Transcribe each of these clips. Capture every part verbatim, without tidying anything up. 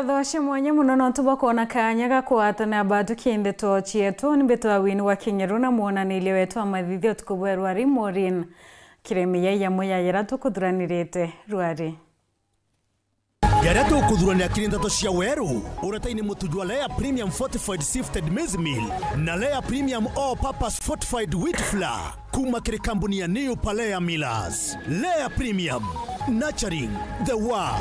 Thoce mwanya mono nontu bwa kwona kaanya ga kwatana batuki ndeto cietu. Ni mbitwa Win wa Kinyeru na mwonaniria wetu wa mathithio utuku bwa rwari Maureen Kiremi. Yai amwe ya yara tukuthuranirite rwari. Jaria tukuthuranira kiri ndeto cia weru, uretaini mutu jwa Lea Premium Fortified Sifted Maize Meal na Lea Premium All Purpose Fortified Wheat Flour kuma kiri kambuni ya New Palea Millers. Lea Premium, nurturing the world.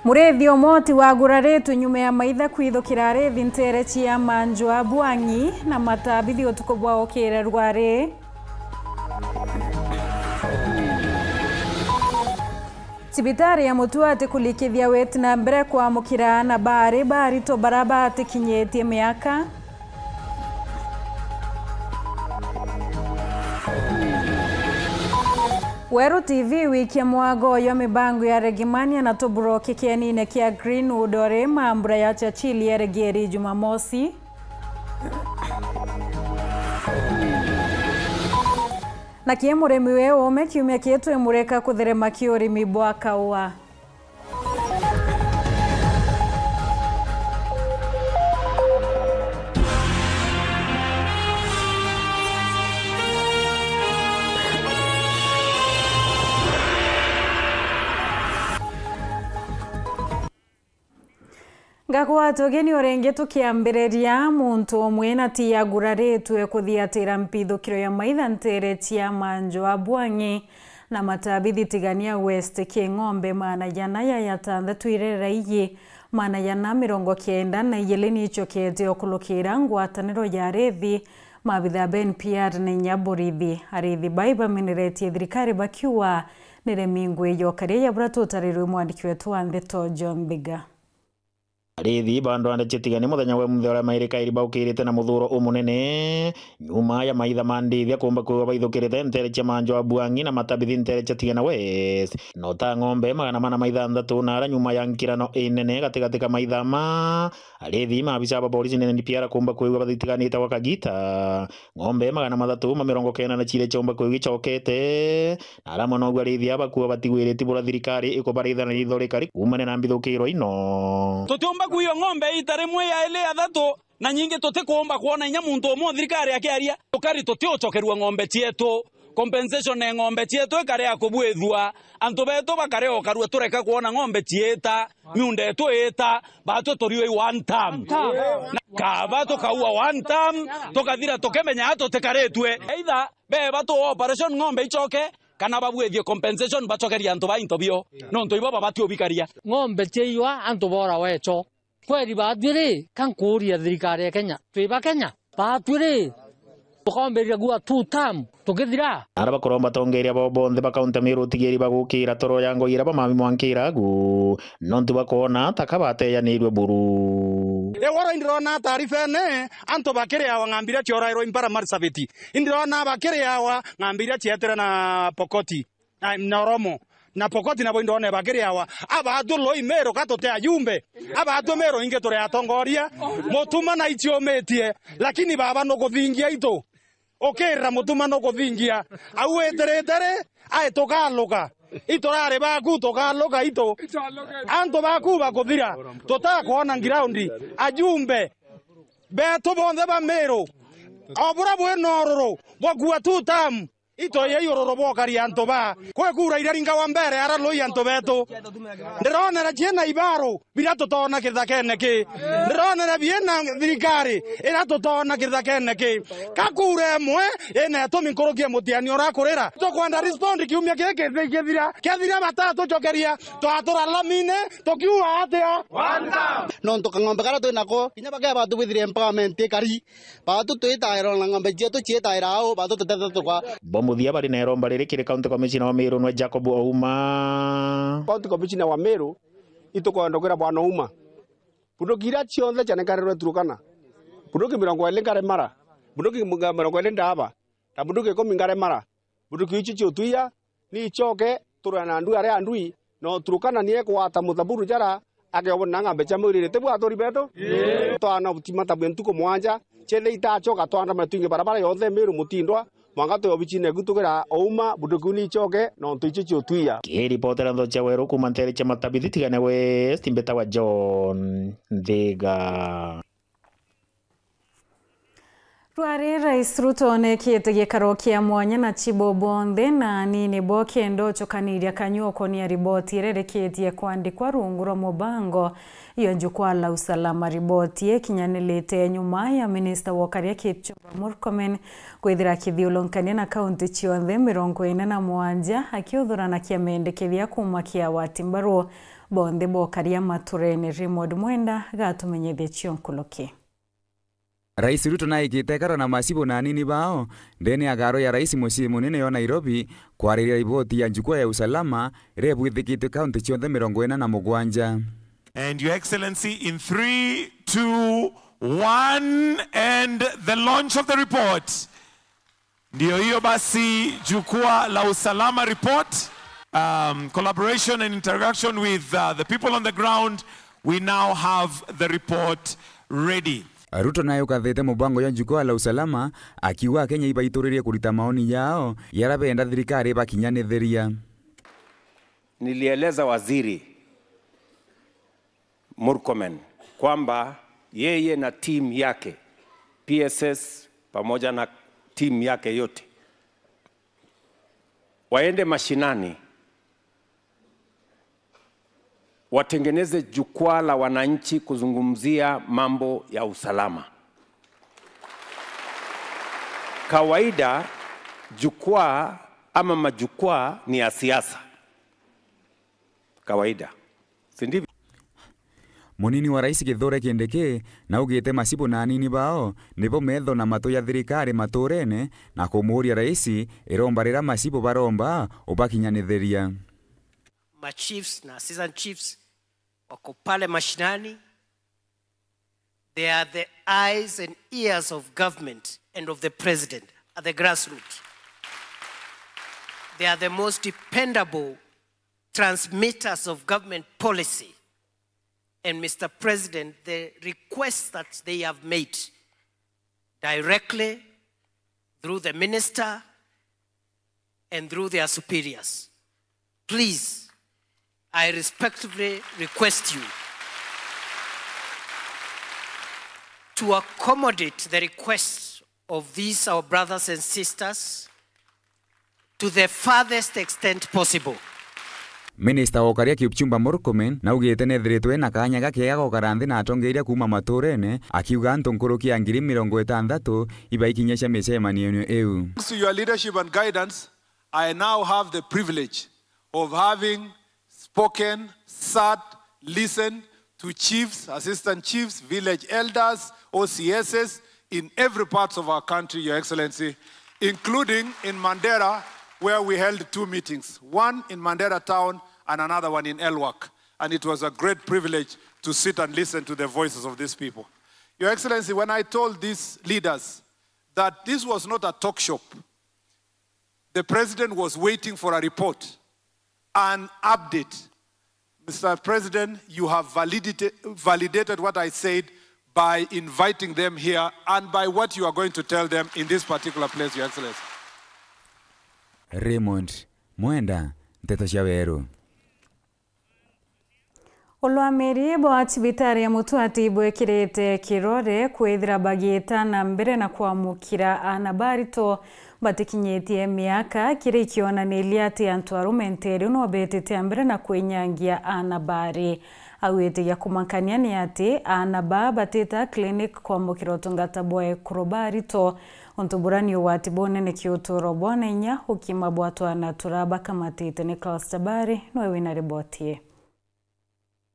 Murithi Omoti waguraritwe nyuma ya maitha kwithukira arithi ntere cia Manjwa Bwang'i na matabithi utuku bwa ukire rwari. Cibitari ya Mutua atikulikithia witi na mbere kwamukira aana baari baritwa bara batikinyitie miaka. Weru T V wikia mwago jwa mibango ya Regimania na tuburoki kienine kia Greenwood ori mambura ya Churchill yeregieri Jumamosi. Na ki murimi wi uume kiumia kii twimureka kutherema ki urimi bwa kaua. Ngagwata ugeni o ringi tukiambiriria. Muntu umwe na ti aguraritwe kuthiatira mpithukiro ya maitha ntere cia Manjwa Bwang'i na matabithi Tigania West, King'ombe magana jana ya jatantatu irera iji, magana jana mirongo kenda na ijiri niicokete ukurukira ngwataniro ya arithi, maabitha ba N P R na inya borithi. Arithi bai bameneretie thirikari bakiuga niremi ngui ya ukaria ya bura tutarirwe mwandiki wetu wa ndeto John Thiga. Arithi ba ndwande cia Tigania muthenya wa muthia uria mairi kairi baukirite na muthuro umunene nyuma ya maitha ma ndithia kumba kwigwa baithukirite ntere cia Manjwa Bwang'i na matabithi ntere cia Tigania West. No ta ng'ombe magana mana ma ithanthatu na ara nyuma ya nkirano inene gatigati ka maitha ma arithi, maabisa ba borisi na N P R kumba kwigwa bathitiganite gwa kagita. Ng'ombe magana mathatu ma mirongo kenda na ciiri ciaumba kwigwa icokete, na aramwe noguo arithi aba bakua batigwiriti bura thirikari ikubaritha na ithori kari kuumania na mbithukiro ino. Tutiumba kuiyo ng'ombe ita rimwe ya ili ya thatu, na nyingi tutikuumba kwona inya muntu umwe thirikari akiaria. Tukari tutiucokerua ng'ombe cietu. Compensation ya ng'ombe cietu ikare ya kubwithua. Antu betu bakare o karua tureka kwona ng'ombe ciita, miunda yetu iita, batwe turiwe one term. Na kaba tukaua one term, tukathira tukimenya tutikaritue. Either beba tu operation ng'ombe icoke, kana babwithie compensation bacokerie antu ba into bio. Nontu ibo babati ubikaria. Ng'ombe ciaiywa antu bora wecho. Kweri baatwi ri, ka nkuuria thirikari ya Kenya, twi ba Kenya? Baatwi ri, tukoombiria gua two term, tukithira? Ara bakuromba atongeria bao bonthe ba kaunti ya Meru utigiri bagukira toro ya ngoi iria bamami mwankira agu, nontu bakoona ta ka bateyanirue buru. Eworo indirona taarifa ene, antu bakiriawa ng'ambi iria ciorairwe Impala Marsabit. Indirona bakiriawa ng'ambi iria cietire na Pokoti. Na, na Oromo, na Pokoti nabo indone bakiriawa. Abaatwe loi Meru ka tute ajumbe. Abaatwe Meru ingi turi atongoria. Mutuma na iciumitie, lakini baba nukuthingia itu. Ukirira mutuma nukuthingia. Au witirite ri, ai tukaluka. Iturari baku tukaluka itu. Antu baku bakuthira. Tutakwona ground. Ajumbe. Betu bonthe ba Meru. O bura bwina ururu bwa kua two term. Ito ya ururu bwokari antu ba. Kwe kura iria ringawa mbere ara loi antu betu. Ndironera ciina ibaru biria tutoona kithakene ki. Ndironera biina thirikari iria tutoona kithakene ki. Ka kura imwe ina itumi nkuruki ya mutiani urakurira. Tukwenda respond kiumia giki kithira. Kethira batatucokeria, twatura lamine, tukiuga atia? Nontu kang'ombe karia twinako, kinya bakea batubwithirie empowerment ikari. Baatu twitaira na ng'ombe cietu ciitaira au, baatu tutethe tukwa. Bo muthia bari na iromba riri kiri County Commissioner wa Meru nwe Jacob Ouma. County Commissioner wa Meru, itukwenda kwira Bwana Ouma, bunduki iria cionthe cianenkarirwe Turukana, bunduki mirongo iri ngare Mara, bunduki mirongo iri Ndaba, na bunduki ikumi ngare Mara, bunduki icio ciutuia, ni icoke turwe na ndui aria ndui, no Turukana ni ekwata muthaburu jara, akeobona ng'ambe cia mwirire. Ti bwa aturi betu? Ii. Twana butima ta bwe ntuku mwanja, ciethe itacoka twandamane twingi barabara yonthe Meru mutindwa, Mwanka twi obicine eku tugira ouma, bunduki iu niicoke, nontu icio ciutwia. Kiripotera nthao cia Weru kuuma nteere cia Matabithiti Tigania West, mbitawa John Nthiga. Rwari Rais Ruto neekite gikaro kia mwanya na chibo bonthe na anini bo kenda ucukaniria kanyua ukonia riboti iria irikitie kwandikwa rungu rwa mubango ya Jukwaa la Usalama. Riboti ikinyanirite nyuma ya minista wa ukaria Kipchumba Murkomen kwithira akithiurunkania na kaunti cionthe mirongo ina na mugwanja, akiuthurana kia mendekithia kuuma kia wati mbaru bonthe bokaria maturene. Raymond Mwenda gatumenyithie cio nkuruki. Rais Ruto naikite karo na macibu na anini bao ndene ya garo ya rais mucii munene wa Nairobi kwariria riboti ya Jukwaa ya Usalama iria ibwithikitwe kaunti cionthe mirongo ina na mugwanja. And Your Excellency, in three, two, one, and the launch of the report. Ndio hiyo basi, Jukwaa la Usalama report. Um, collaboration and interaction with, uh, the people on the ground. We now have the report ready. Ruto naye ukathite mubango jwa Jukwaa la Usalama, akiuga Akenya ibaituririe kurita maoni yao, jaria benda thirikari ibakinyanithiria. Nilieleza Waziri Murkomen kwamba yeye na timu yake, P S S pamoja na timu yake yote, waende mashinani, watengeneze jukwaa la wananchi kuzungumzia mambo ya usalama. Kawaida, jukwaa ama majukwaa ni ya siasa. Kawaida. Si ndivyo? Munini wa rais Kithure Kindiki naugite macibu na anini bao nibo metho na matu ya thirikari maturene, na kumuuria rais iromba riria macibu baromba ubakinyanithiria. Ma chiefs na assistant chiefs wako pale mashinani. They are the eyes and ears of government and of the president at the grassroots. They are the most dependable transmitters of government policy. And Mister President, the requests that they have made directly through the minister and through their superiors, please, I respectfully request you to accommodate the requests of these our brothers and sisters to the farthest extent possible. Minista wa ukaria Kipchumba Murkomen naugite nethiritwe ena kaanya gakeega gukara nthi na atongeria kuuma maturene, akiuga antu nkuruki ya ngiri mirongo itantatu ibaikinyia cia micemanio iu. Thanks to your leadership and guidance, I now have the privilege of having spoken, sat, listened to chiefs, assistant chiefs, village elders, O C Ss in every part of our country, Your Excellency, including in Mandera, where we held two meetings, one in Mandera town and another one in Elwak. And it was a great privilege to sit and listen to the voices of these people. Your Excellency, when I told these leaders that this was not a talk shop, the president was waiting for a report, an update. Mister President, you have validate-, validated what I said by inviting them here and by what you are going to tell them in this particular place, Your Excellency. Raymond Mwenda, Nteto cia Weru. Ulwamiri bwa cibitari ya Mutwati bwikirite kirore kwithira bagiita na mbere na kwamukira aana baritwo batikinyitie miaka, kiria ikionaniria ati antu arume nteere no beetite mbere na kwinyangia aana baari. Au itigia kumakania ni ati aana baa batita clinic kwamukira utungata bwa ekuru baritwo, untu buria ni ugwati bunene ki uturo bwa na inya ukima bwa twana turia bakamatite. Nicholas Tabari niwe wina riboti ii.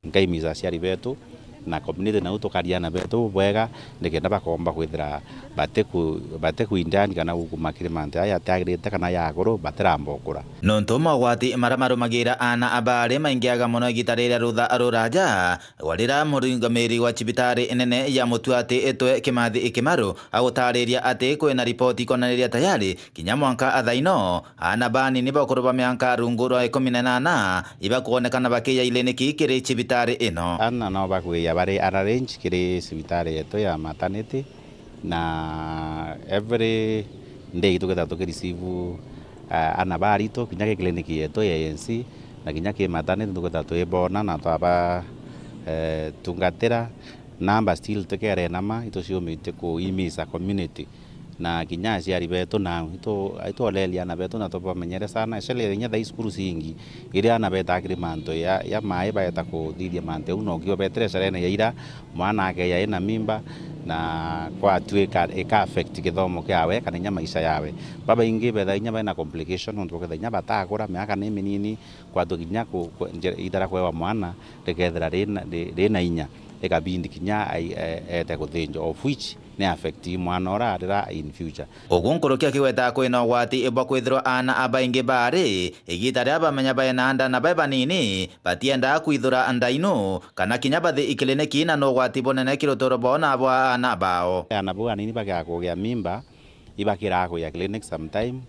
Nkaimiza aciari betu na community nau tukaria na betu bwega, nikenda bakomba kwithira batiku-, batikuindani kana gukuma kiri mantu jaya jatiagirite kana ya akuru batiramba ukura. Nontu mogwati maria marumagira aana a baari maingiaga mono igita riria rutha ruraja, gwa riria murungamiri wa cibitari inene ya Mutwati Itwe Kimathi Kimaru agutariria ati kwina ripoti ikonaniria tayari kinya mwanka thaa ino, aana banini ba ukuru bwa mianka rungu rwa ikumi na inana ibakwonekana bakiya iliniki kiri cibitari ino. Aana no bakwija bari arranged kiri cibitari yetu ya maternity, na every Ndei tukethira tukireceive, ah, ana baritu, kinya ki clinic yetu ya A N C, na kinya ki maternity tukethira twibona na twaba, eh, tungatira. Namba still tikere nama, ituciumitie kuimiza community. Na kinya aciari betu nao, itu-, itwoleria ana betu na tubamenyere sana, especially kinya thaa ii cukuru cingi, iria ana betaa kiri mantu ya, ya mai baeta kuthithia mantu jau, na ukio betire carene ya ira, mwana akeya ena mimba, na kwatuika ika affect githomo kiawe kana inya maisha yawe. Babaingi bethaa inya bena complication, nontu bakethira inya batakura, miaka ni minini, kwatu kinya ku-, ku-, nje-, itara kuewa mwana rikethira rina, ri-, rina inya, ikabindi kinya ai-, e-, ete kuthinjwa, of which ni affect mwana ura arira in future. Ugu nkuruki akigweta kwina ugwati bwa kwithirwa aana abaingi bari igita riria bamenya baina nda na bai banini, batiendaa kwithura ndainu kana kinya bathi ikiliniki, na ni ugwati bunene kiri uturo bwao na bwa aana bao. Aana bau anini bakiaga kugia mimba, ibakiraa kuya clinic sometime,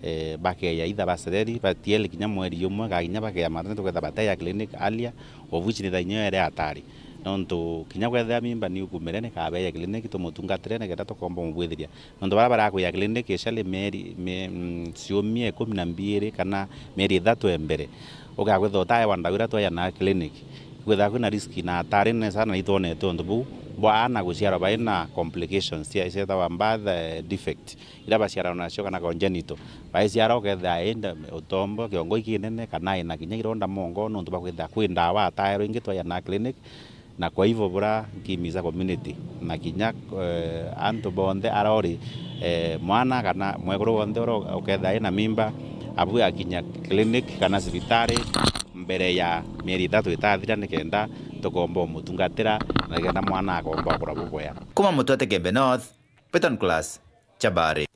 eh, bakeya either bacereri, batieli kinya mweri jumwe, kana kinya bakeya maternity, tukethira bateya clinic earlier, of which ni thaa inya iri hatari. Nontu kinya kwethira mimba ni ukumire, ni kabeya clinic tumutungatire, nikenda tukomba umubwithiria. Nontu baria barakuya clinic, especially mieri, mie-, mm, ciumia ikumi na mbiri kana mieri ithatu e mbere, ugakwithira utaewa ndawa iria twayanaga clinic, kwithirwa kwina risk na hatari nene sana, na itwonete untu buu bwa aana guciarwa baina complications cia, cietagwa birth, eh, defect, iria baciarwa nacio kana congenital. Baiciara ukethira enda utombo, kiongo ikinene, kana ina kinya ironda mongo, nontu bwa kwithira kwi ndawa ataerwa ingi twayanaga clinic. Na kwa hivyo bura nkimiza community na kinya, eh, antu bonthe aria uri, eh, mwana kana mwekuru wonthe uria ukethira ina mimba, abui akinya clinic kana cibitari mbere ya mieri ithatu itathira, nikenda tukomba umutungatira na nikenda mwana akomba ukura bubwea. Kuma Mutwete Gembe North, Beton Class, Chabari.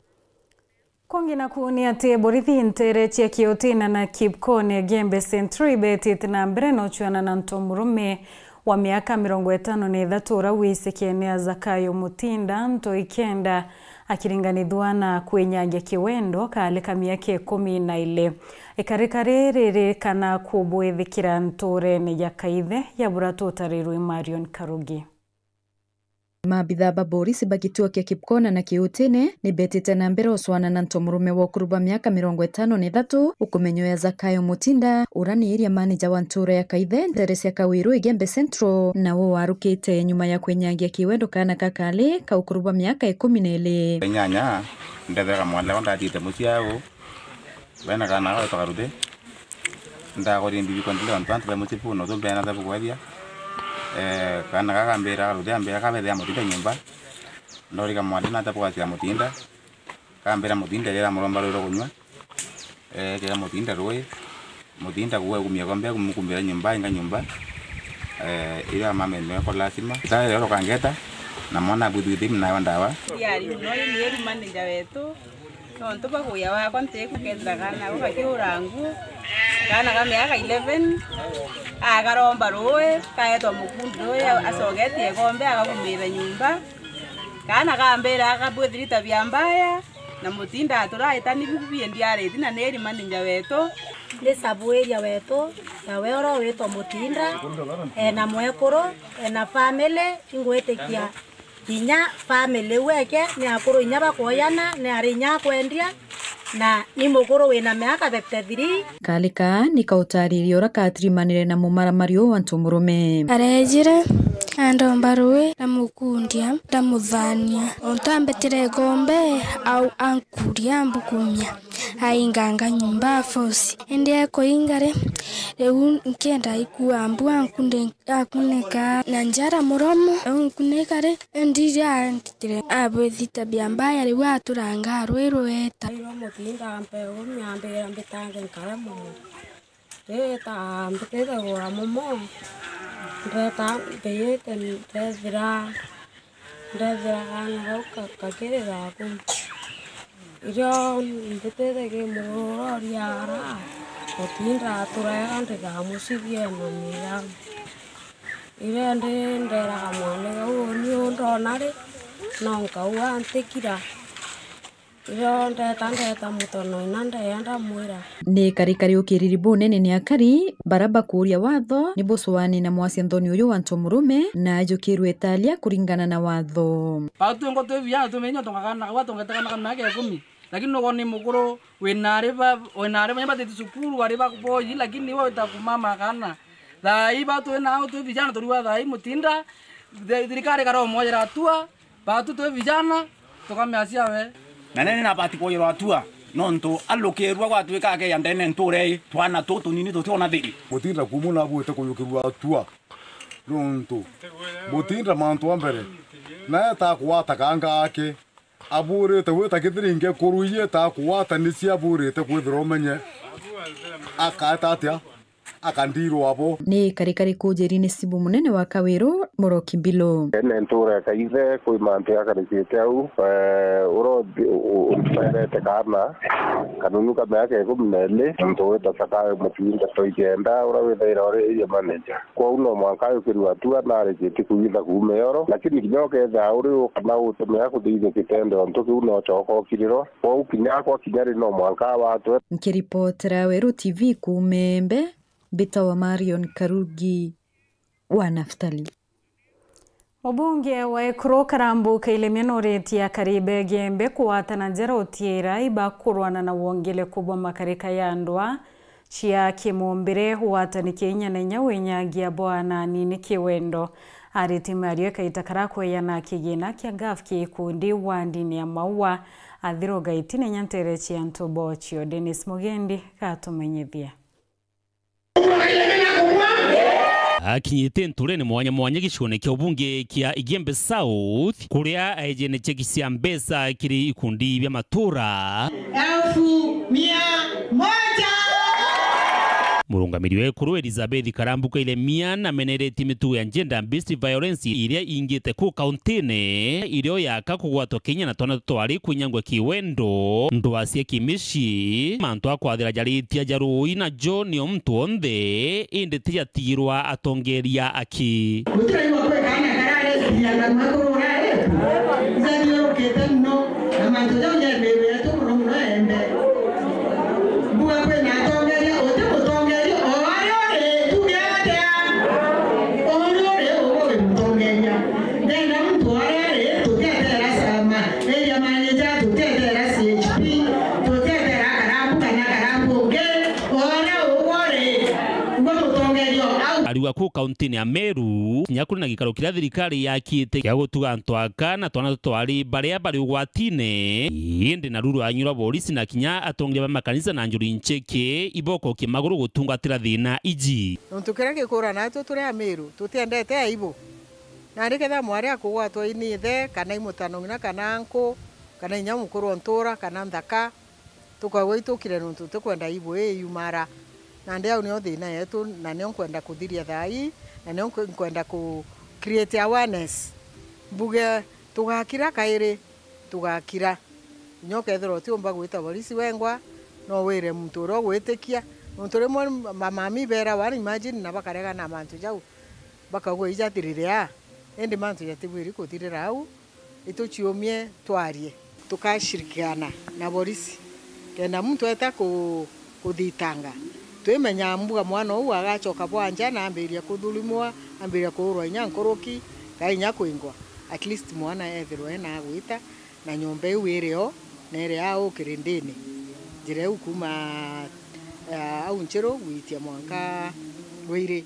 Kungi naku ni ati borithi ntere cia Kiutina na Kipkone Gembe Central ibetite na mbere na ucuana na ntomurume wa miaka mirongo itano na ithatu uria wisikene a Zakayo Mutinda nto ikenda akiringanithua na kwinyangia kiwendo kaali ka miaka ikumi na ili. Ikarika riri rikana kubwithikira nturene ya Kaithe ya Buratu utarirwe Marion Karugi. Maabithaa ba borisi ba gituo kia Kipkona na Kiutine ni betite na mbere ucwana na ntomurume wa ukuru bwa miaka mirongo itano na ithatu ukumenyo ya Zakayo Mutinda, ura ni area manager wa ntuura ya Kaithe, ntere cia Kawiru, Igembe Central, na wo warukite nyuma ya kwinyangia kiwendo kaana kakali ka ukuru bwa miaka ikumi na ili. Inyanya, ndetheraga mwana wa ndathiite mucii au. Bena kaana gagwetwa Karuthi. Ndagori mbibi kwa ndile antu antu be mucii buu, no tumbea na tabu kwethia. Eh, kaana gaka kambira Karuthi, ambira kabethea Mutinda nyumba. Ndoriga mwari na tabu gwacia Mutinda. Kambira Mutinda, yera muromba rwiro kunywa. Eh, kera Mutinda rui. Mutinda kuwa kumia kombe, kumukumbira nyumba, inga nyumba. Eh, ira mama imeko lazima. Tare rero kangeta, na mwana abwithwithimi nayo ndawa. Yari, no ni eri manager wetu. Nontu bwa kuya wakwa ntiku kethira kaana gau gakiura ngu, kaana ka miaka eleven, akaromba rui, kaetwa mukundi rui, acoketie ikombe, agagumira nyumba. Kaana kambira akabwithiri tabia mbaya, na Mutinda aturaitani bibi biendi ariti na neri manager wetu. Ndi sabu area wetu, ya we ura witwa Mutinda, ena mwekuru, ena family, ingwitikia. Inya family iu eke ni akuru inya bakwoyana, ni ari inya akwendia, na ni mukuru wina miaka fifty-three. Kali kaa ni kautaririe uria katirimanire na mumaramari uu wa ntomurume. Arejire, andomba rui, ndamukundia, ndamuthania. Untu ambetire ikombe, au ankuria, ambukumia. Ainganga nyumba a force. Indi ekuinga ri, riu nkienda ikua mbu ankunde Akuneka na njara muromo, unkuneka ri, indi riria anditire, abwithita bia mbaya, riu aturanga rwi rweta. Irwo Mutinda ampe umi, ambira mbitange nkara muno. Ndeta mbitite gura mumo, ndeta mbiyite ndethira, ndethira kaana kau ka-, kakirira aku. Irio mbitite ki mururu uria ara, Mutinda aturega ndikamucithie na miamu. Irio ndi nderaga mwana kau, uni undona ri, no nkauga ntikira. Irio ndeta, ndeta mutono ina ndeya ndamwira. Ni karikari ukiriri bunene ni akari, bara bakuria watho ni bucuani na mwacia nthoni uyu wa ntomurume, na ajukirwe italia kuringana na watho. Bau twingo twi biana tumenye tungakana kaba tungetekana ka miaka ikumi. Lakini nugo ni mukuru, wina ari ba, wina ari banya batiti cukuru, ari ba boyi, lakini iwe wita kumama kana. Thaa ii ba twi nao twi vijana turiwa thaa ii mutinda, thi-, thirikari ikara umwojera atua, batu twi vijana, tukameacia we. Na nene nabati kwojirwa atua, nontu alukirwa gwatuika akeya ndene nture ii, twana tu tunini tutiona thiri. Mutinda kumu nabwite kuyukirwa atua, nontu mutinda mantu a mbere, naeta akwata kanga ake, aburite gwita kithiringe kuru ieta akwata nicio aburite kwithirwa umenye akaeta atia, akandirwa abo. Ni karikari kujiri ni Sibu munene wa Kawiru, Muroki Bilo. Ene ntura ya Kaithe kwi mantu jakarikite au, eh, ura uthi-, u-, u-, umerete kana kanunu ka miaka ikumi na iri, muntu wita Sakawe Mutinda Toigenda, ura withaira uri area manager. Kwou no mwanka ayukirwe atua na arikitie kwitha kuuma ioro, lakini kinya ukethia uri u kana utumia kuthithia kitendo, untu kiu no coka ukirirwa. Kwou kinya akwa kinya ri no mwanka awatwe. Nkiripotera Weru T V kuuma Embe, mbitawa Marion Karugi wa Naftali. Mubunge wa Ekuru Karambu Kailemia nuritie akari ba Igembe kugwatana njara utiira ibakurwana na wongeleku bwa makarika ya ndwaa cia kimumbire, ugwatani kia inya na inya, winyagia bwa anani ni kiwendo. Aritie mario ikaita kara kweyana kigina kia ngaf kia ikundi wandini ya Maua, athiro gaiti na inya ntere cia antu bocio. Dennis Mugendi gatumenyithia. Akinyite nturene mwanya mwanya gicione kia ubunge kia Igembe South, kuria aejene cheki cia mbeca kiri ikundi bia matura. Elfu mia moja. Murungamiri wa Ekuru Elizabeth Karambu Kailemia nameneretie mitugo ya gender based violence iria ingite ku kauntine, irio yaka kugwatwa kinya na twana twari kwinyangwa kiwendo, ndwaa cia kimicii, mantu a kwathira jaritia ja ruui najo nio muntu onthe, indi ti jatigirwa atongeria aki. Gutiraigua kwi kaana karari ria kanua kurura ri, jathiurukite muno, na mantu jau ja miiri yetu muno muno Embe. Mbuga kwina atongeria, uti mutongeria o aria uri, tuge atia? O aria uri, ugu wi mutongeria. Ndenda muntu o aria ari, tutietera sama, area manager, tutietera C H P, tutietera Karambu kana Karambu ungi, o aria ugu uri, ugu mutongeria o au. Ariuga ku kauntini ya Meru, kinya kuri na gikaro kiria thirikari yakite gia gutuga antu aka na twana twari baria bari ugwatine, indi na ruru anyura borisi na kinya atongeria ba makanisa na njuri ncheke ibokokie maguru gutungatira thina iji. Nontu kiria gikura natu turi Amiru, tutiendete aibu. Nandi kethira mwari akugwatwa i ni ithe, kana i mutano ng'ina, kana anku, kana inya mukuru o ntura, kana nthaka, tukaigua itukire nontu tutikwenda aibu ii yumara. Nandi au nio thina yetu, na nio nkwenda kuthiria thaa ii, na nio nkwe-, nkwenda ku create awareness. Mbuge, tugakira kairi, tugakira. Kinya ukethirwa utiumba gwita borisi wengwa, no wire muntu uria ugwitikia. Nontu rimwe mamami berawa, imagine, na bakaregana na mantu jau, bakauga ijathirire aa. Indi mantu jatibwiri kuthirira au, ituciumie twarie. Tukashirikiana na borisi, kenda muntu eta ku-, kuthitanga, twimenya mbuga mwana uu agacoka bwa nja na ambiria kuthurimwa, ambiria kuurwa inya nkuruki, ka inya kwingwa. At least mwana ethirwe ena agwita, na nyomba iu iri o, na iri au kirindini. Njira iu kuuma, ah, au Nchiru gwitia mwanka Rwiri.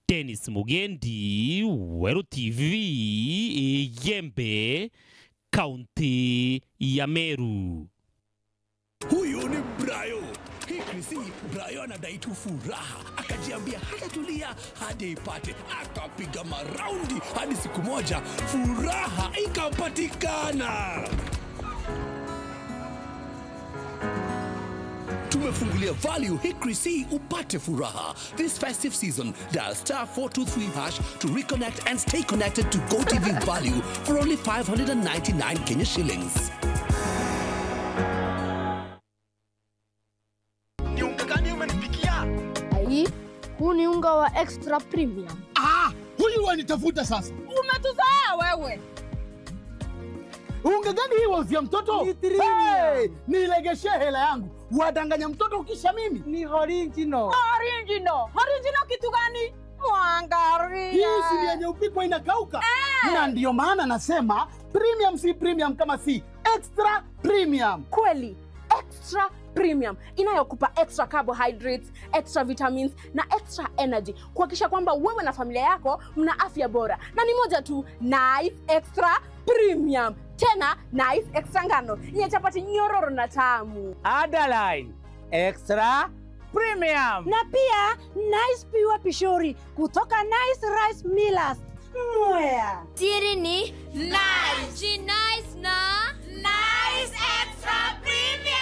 Dennis Mugendi, Weru T V, Igembe, kaunti ya Meru. Huyu ni Brayo. Hii Chrissy, Brayo anadai tu furaha. Akajiambia hatatulia hadi ipate. Akapiga maraundi hadi siku moja furaha ikapatikana. Tumefungulia value Hikri C upate furaha. This festive season, dial star four two three hash to reconnect and stay connected to GoTV value for only five hundred and ninety-nine Kenya shillings. Ni unga gani umenipikia? Ai, huu ni unga wa extra premium. Ah, huyu wanitafuta sasa. Umetuzoea wewe. Unga gani hii wauzia mtoto? Ni premium. Hey, nilegeshee hela yangu. Wadanganya mtoto ukisha mimi. Ni original. Original. Original kitu gani? Mwangaria. Hii si ni yenye upikwa inakauka? Eh. Na ndio maana nasema premium si premium kama si extra premium. Kweli. Extra Premium inayokupa extra carbohydrates, extra vitamins na extra energy, kuhakikisha kwamba wewe na familia yako mna afya bora. Na ni moja tu, Nice Extra Premium. Tena Nice Extra ngano yenye chapati nyororo na tamu. Underline Extra Premium. Na pia Nice Pure Pishori kutoka Nice Rice Millers, Mwea. Siri ni Nice. Ji Nice na Nice Extra Premium.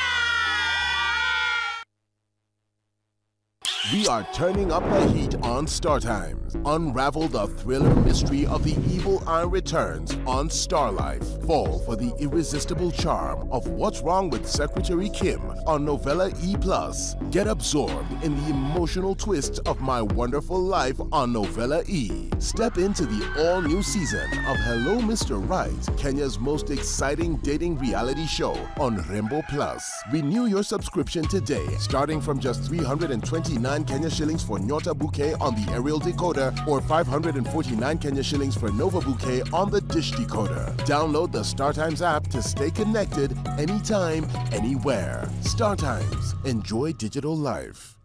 We are turning up the heat on Star Times. Unravel the thriller mystery of the evil eye returns on Star Life. Fall for the irresistible charm of What's Wrong with Secretary Kim on Novella E plus. Get absorbed in the emotional twist of My Wonderful Life on Novella E. Step into the all-new season of Hello Mister Right, Kenya's most exciting dating reality show on Rembo Plus. Renew your subscription today, starting from just three hundred and twenty-nine Kenya shillings for Nyota Bouquet on the aerial decoder or five hundred and forty-nine Kenya shillings for Nova Bouquet on the dish decoder. Download the Star Times app to stay connected anytime, anywhere. Star Times. Enjoy digital life.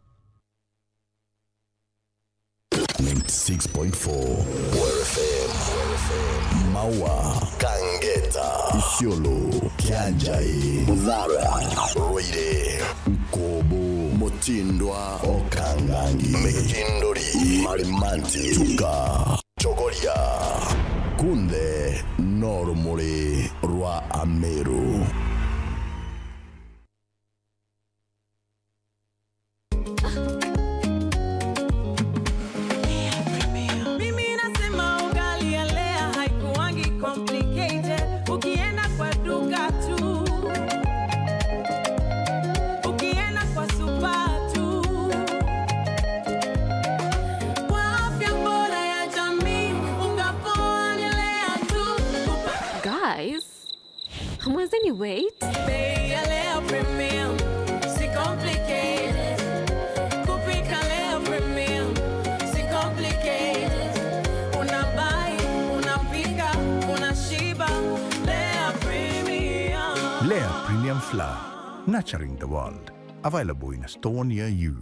Ninety-six point four Weru F M. Maua, Kangeta, Isiolo, Kianjai, Muthara, Rwaire, Nkobo, Mutindwa, Okangangi, Mikinduri, Marimanti, Chuka, Chogoria. Kunthe no rumuri rwa Ameru. Mimi nasema ugali ya Lea haikuwangi complicated. Ukienda kwa duka tu, ukienda kwa supa tu, kwa afya bora ya jamii, unga poa ni Lea tu. Guys, Mwenzeni, wait. Bei ya Lea Premium, si complicated. Kupika Lea Premium, si complicated. Una buy, unapika, unashiba. Lea Premium. Lea Premium Flour, nurturing the world. Available in a store near you.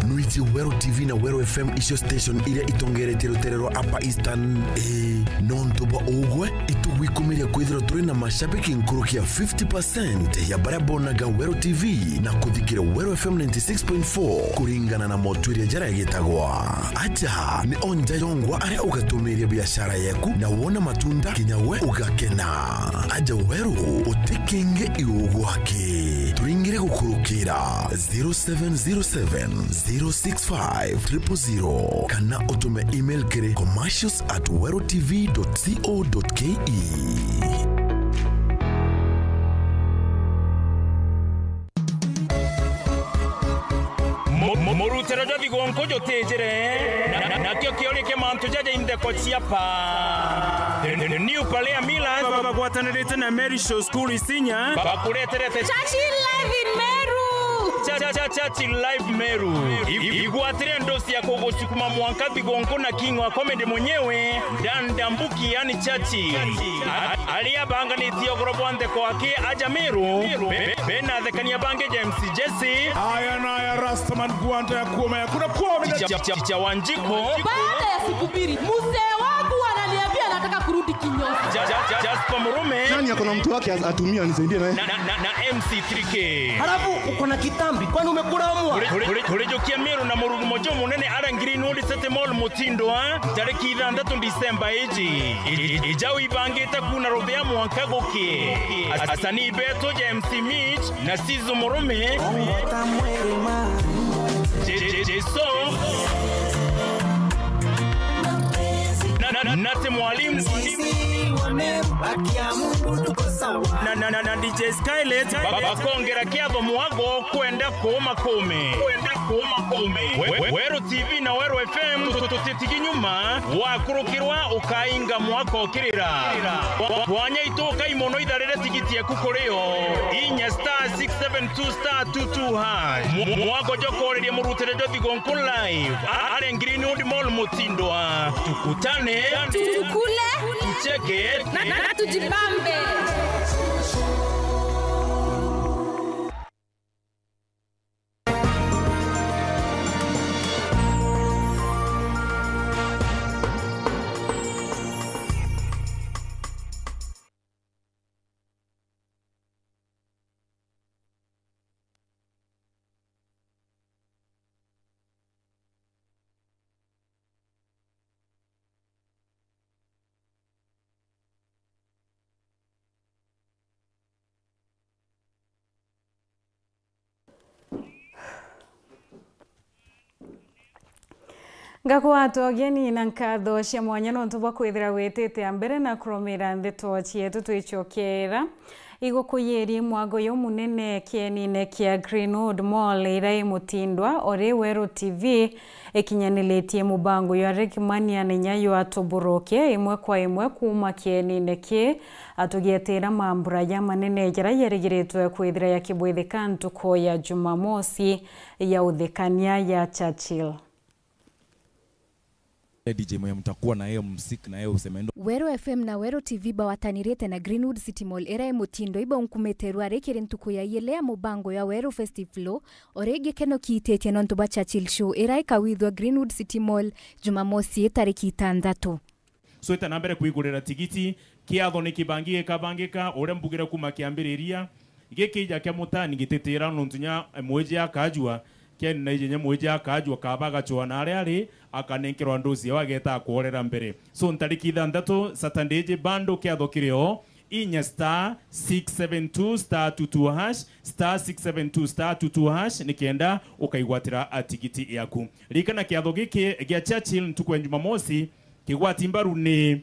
Nwiji Weru T V na Weru F M icio station iria itongeretie rutere rwa Upper Eastern? Ii, nontu bwa ugwe, itugwikumiria kwithirwa turi na mashabiki nkuruki ya fifty percent ya baria bonaga Weru T V na kuthikiria Weru F M ninety-six point four kuringana na motwiria jaria gitagwa. Aja ni o nja yongwa aria ugatumiria biashara yeku na wona matunda kinya we ugakena. Aja Weru, uti kingi iu gwaki. Turingire gukurukira zero seven zero seven, zero six five, triple zero kana utume email kiri commercials at weru T V dot co dot K E. Mu-, mu-, murutiro jwa thigunku jutijire, na, na, nakio kiori kia mantu jaja intheko cia pa. The, the, the new Palea Millers ba-, bagwatanirite na Mary Show School Isinya, ba-, bakureterete Churchill Live in Meru. Cha-, cha-, cha-, Churchill Live Meru. I-, i-, igwatire ndosi ya kugusukuma mwanka thigunku na King wa Comedy mwenyewe, Dan Dambuki, yani Churchill. A-, a-, aria abanganitie ugoro bwa ntheko aki aja Meru, be-, be-, bena athekania bangi James Jesse. Aya na aya Rastaman Gwanta ya kuoma ya kuna kuoma. Cha-, cha-, cha-, cha Wanjiko. Baada ya siku mbili, mzee wangu ananiambia anataka kurudi kinyozi. Ja-, ja-, ja-, Jasper Murume. Nani ako na mtu wake as-, atumie anisaidie naye? Na, na, na, na M C three K. Halafu uko na kitambi, kwani umekula mwa? Kuri-, kuri-, kuri-, kurijukia Meru na mururumo jumunene ara Greenwood City Mall Mutindwa, tariki ithanthatu December iji. I-, i-, ijau ibangite kuuna ruthia mwanka gukie. As-, asanii betu ja M C Mitch, na Sizo Murume. Je-, je-, Jeso. Na, na, na, Nate Mwalimu. Na, na, na, na D J Skylet. Ba-, ba-, bakongera kiatho mwago kwenda kuuma kume. Kuma Kome. We-, we-, Weru T V na Weru F M tu-, tu-, tutitigi nyuma, wakurukirwa ukainga mwaka ukirira. Kwa-, kwanya itukai mono itharire tigiti eku kuri yo. Inya star six seven two star two two hash. Mwa-, mwako jwa koriria murutire jwa Thigonku live. A-, are Greenwood Mall Mutindwa. Tukutane. Tukule. Tucheke. Na, na, na tujibambe. Ngakugwata ugeni na nkatho cia mwanya nontu bwa kwithira witite a mbere na kurumira ndeto cietu. Twicokera igukuyirie mwago jumunene kienine kia Greenwood Mall iria i Mutindwa, ori Weru T V ikinyaniritie mubango jwa Rick Mania na inya jwa Tuburuke imwe kwa imwe kuuma kienine ki, atugietera mambura jamanene jaria jarigiritwe kwithira jakibwithika ntuku ya Jumamosi ya uthikania ya Churchill. D J mwenye mtakuwa na yeye msik na yeye useme ndo. Weru F M na Weru T V bawatanirite na Greenwood City Mall iria i Mutindwa ibaunkumite rwari kiri ntuku ya iele ya mubango ya Weru Festival, o ringi gikeno kiititie nontu bwa Churchill Show iria ikawithwa Greenwood City Mall Jumamosi tariki itantatu. Sweta na mbere kwigurira tigiti, kiatho ni kibangi gikabangika, uria mbugire kuma kiambiriria. Gikija kia mutani gititira nontu nya mwiji akajua, kiani na ije nya mwiji akajua kaba agacwa na aria ari, akanenkerwa ndosi yao ageta akworera mbere. So, ntariki ithanthatu, Saturday iji bando kiatho kiri o, inya star six seven two star two two hash, star six seven two star two two hash, nikenda ukaigwatira a tigiti yaku. Ririkana kiatho giki gia Churchill ntuku ya Jumamosi, kigwati mbaru ni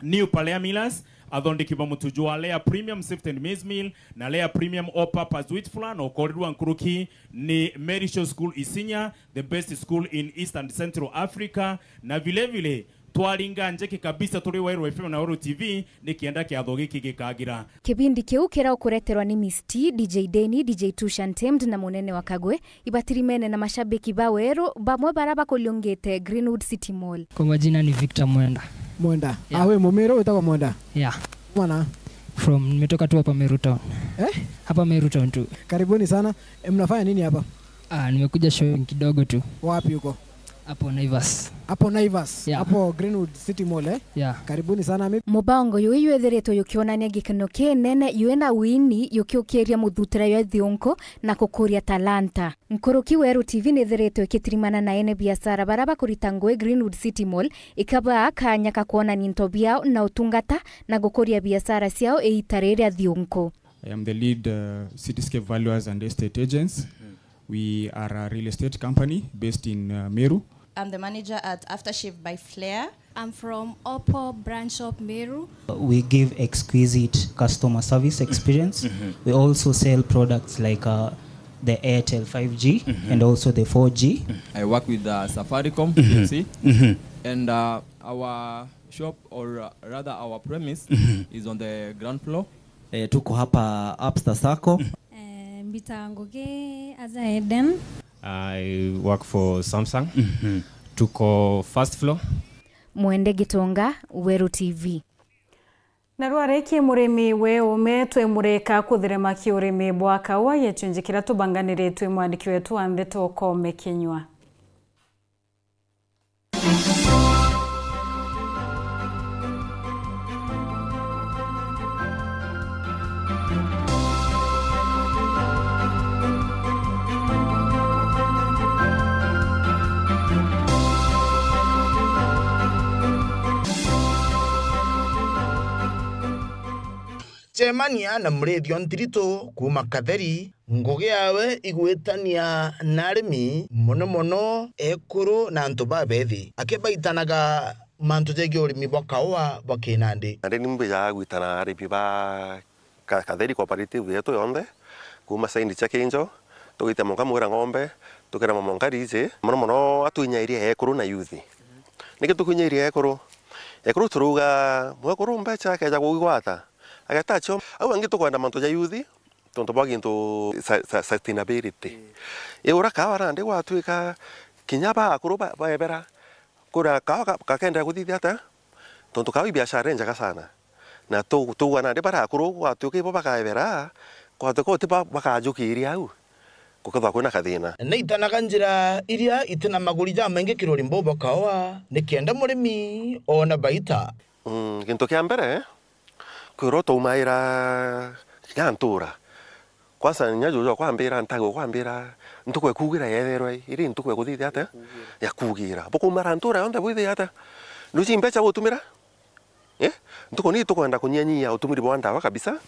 New Palea Millers, athondeki ba mutu jwa Lea Premium Sifted Maize Meal na Lea Premium All Purpose Wheat Flour, na ukorirwa nkuruki ni Mary Show School Isinya, the best school in East and Central Africa, na vile vile twaringa njeki kabisa turi Weru F M na Weru T V, nikienda kiatho giki gikagira. Kibindi kiu kira ukureterwa ni Miss T, D J Deni, D J Tusha Ntemd na munene wa Kagwe, ibatirimene na mashabiki ba Weru, bamwe bara bakuriungite Greenwood City Mall. Kwa majina ni Victor Mwenda. Mwenda. Yeah. Ah, we Mumiru witagwa Mwenda? Yeah. Mwana? From, nimetoka tu hapa Meru Town. Eh? Hapa Meru Town tu. Karibuni sana. E, mnafanya nini hapa? Ah, nimekuja shopping kidogo tu. Wapi huko? Hapo Naivas. Hapo Naivas? Yeah. Hapo Greenwood City Mall, eh? Yeah. Karibuni sana. Mi- Mubango juju jwithiritwe jukionania gikeno kinene, jwina wini, jukiukiria muthutira jwa thiunku na kukuria talanta. Nkuruki Weru T V nithiritwe ikitirimana na ene biashara bara bakurita ngui Greenwood City Mall, ikabaa kanya ka kwonania into biao na utungata na gukuria biashara ciao iita riria thiunku. I am the lead, uh, Cityscape Valuers and Estate Agents. We are a real estate company based in, uh, Meru. I'm the manager at Aftershave by Flair. I'm from Oppo Brand Shop Meru. We give exquisite customer service experience. We also sell products like, uh, the Airtel five G and also the four G. I work with, uh, Safaricom, you see, and, uh, our shop, or, uh, rather our premise, is on the ground floor. Eh, tuko hapa Upstairs Sacco. Eh, mbita ngugi aja Eden. I work for Samsung. Tuko first floor. Mwende Gitonga, Weru T V. Na rwarikie murimi we ume twimurika kutherema kiurimi bwa kaua, gicunji kiria tubanganiritwe mwandiki wetu wa ndeto Kome Kinyua. Cemania na Murithio Ntiritu kuuma Katheri, ngugi yawe igwitania na arimi, mono mono ekuru na antu babethi, akibaitanaga mantu jegie urimi bwa kaua bwa kinandi. Nandi ni mbijaga gwitana arimi ba Ka-, Katheri cooperative yetu yonthe, kuuma side cia Kinjo, tugite mwanka Mwira Ng'ombe, Tukirema mwanka riji, mono mono atwinyairie ekuru na youth. Niki tukwinyairie ekuru? Ekuru turuga, mwekuru mbecha akeja kugwata, ageta acio, au angi tukwenda mantu ja youth, tontu bwa gintu sa-, sa-, sustainability. Ii. Iura kawa nandi gwatwika kinya ba akuru ba-, baebera, kura kawa ka-, gakendera kuthithia atia? Tontu kawa i biashara injega sana. Na tu-, tuuga nandi baria akuru gwatwika ibo bakaebera, gwatwika uti ba-, bakajukiria au, gukethwa kwina kathina. Ni itanaga njira iria itina maguri jamaingi kirori mbo bakawa, nikenda murimi oona baita. Mm, gintu kia mbere, kwirwa twaumaira kinya ntura. Kwanza, inya juju akwambira, ntagu akwambira, ntuku ya kuugira yetherwe iri ntuku ya kuthithia atia? Ya kuugira. Bukaumara ntura yonthe bwithia atia? Nuji mbecha butumira? Eh? Ntuku ni tukwenda kunyianyia utumiri bwa ndawa kabisa,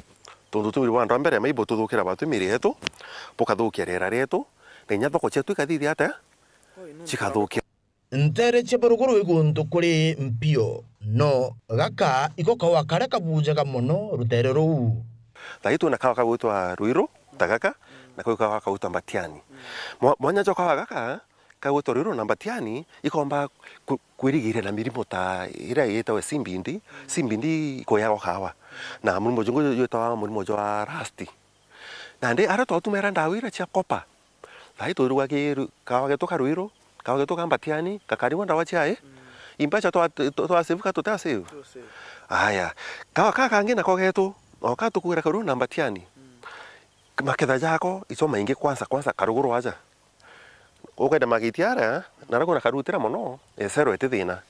tontu utumiri bwa ndawa mbere mai bututhukira batwi miiri yetu, bukathukia riera rietu, na inya thoko cietu ikathithia atia? Cikathukia. Nteere cia baruguru i guntu kuri mpio, no gaka iko kawa karia kabujaga mono ruteere ruu. Thaa ii twina kawa kagwitwa Ruiru ta gaka, na kau kawa kagwitwa Mbatiani. Mwa-, mwanya jwa kawa gaka kagwitwa Ruiru na Mbatiani ikomba ku-, kwirigiria na mirimo ta iria yitawa simbindi, simbindi ikuyaga kawa, na murimo jungi jwitawa murimo jwa rust. Nandi aria twatumaira ndawa iria cia copper, thaa ii twiruga ki ru-, kawa getu ka Ruiru, kawa getu ka Mbatiani, gakarigwa ndawa ciae. Imbecha twa-, twa-, twasave ka tutasave? Aya, kawa ka kangi nako getu, o ka tukugira ka Ruiru na Mbatiani. Maketha jako ico maingi kwanza, kwanza karuguru aja. Ukenda magiti aria, na aria kwina karutira mono, esero iti thina.